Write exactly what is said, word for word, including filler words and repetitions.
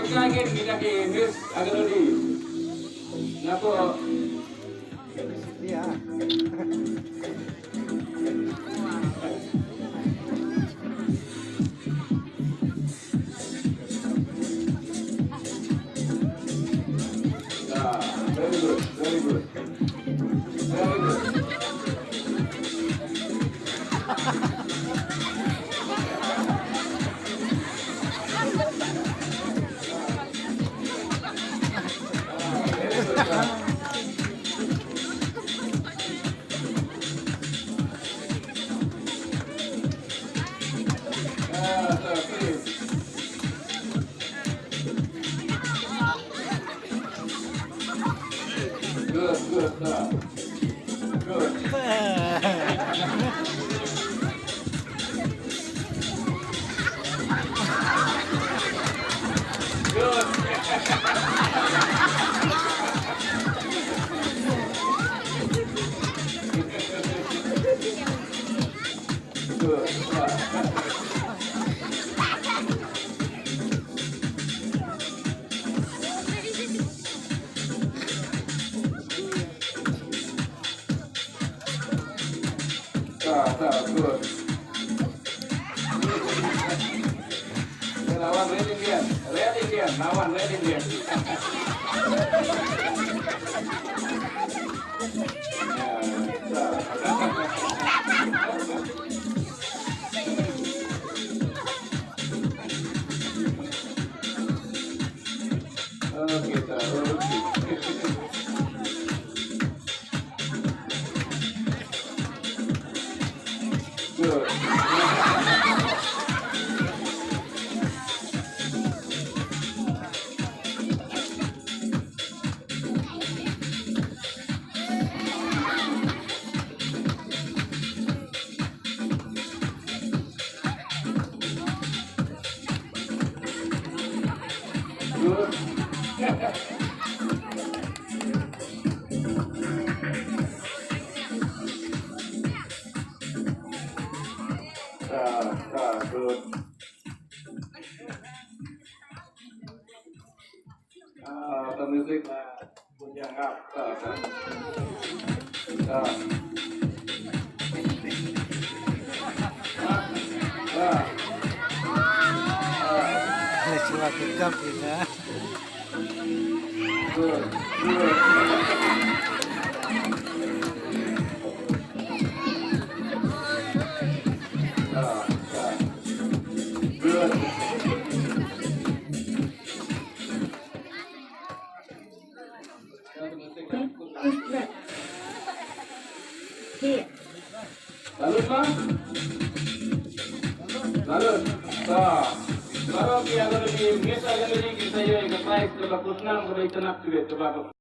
Lagi kita ke Miss Agadori. Nako. Ah, very good, very good. Very good. Good, good, sir. Good. Good. Good. Sir, sir, good. Lawan Red Indian, Red Indian, lawan Red Indian. Ya, sir. Okay, sir. Okay. Good. Good. Ah, ah, good. Ah, the music, ah, good job. Ah, ah. Ah. Ah. Ah. Let's walk it up, you know. Good, good. Ah, ah. Good. Lalu, Pak? Lalu, Pak. Baroh ki Agadori, Miss Agadori, kita yo, kita, kita, kita, kita, kita, kita, kita, kita,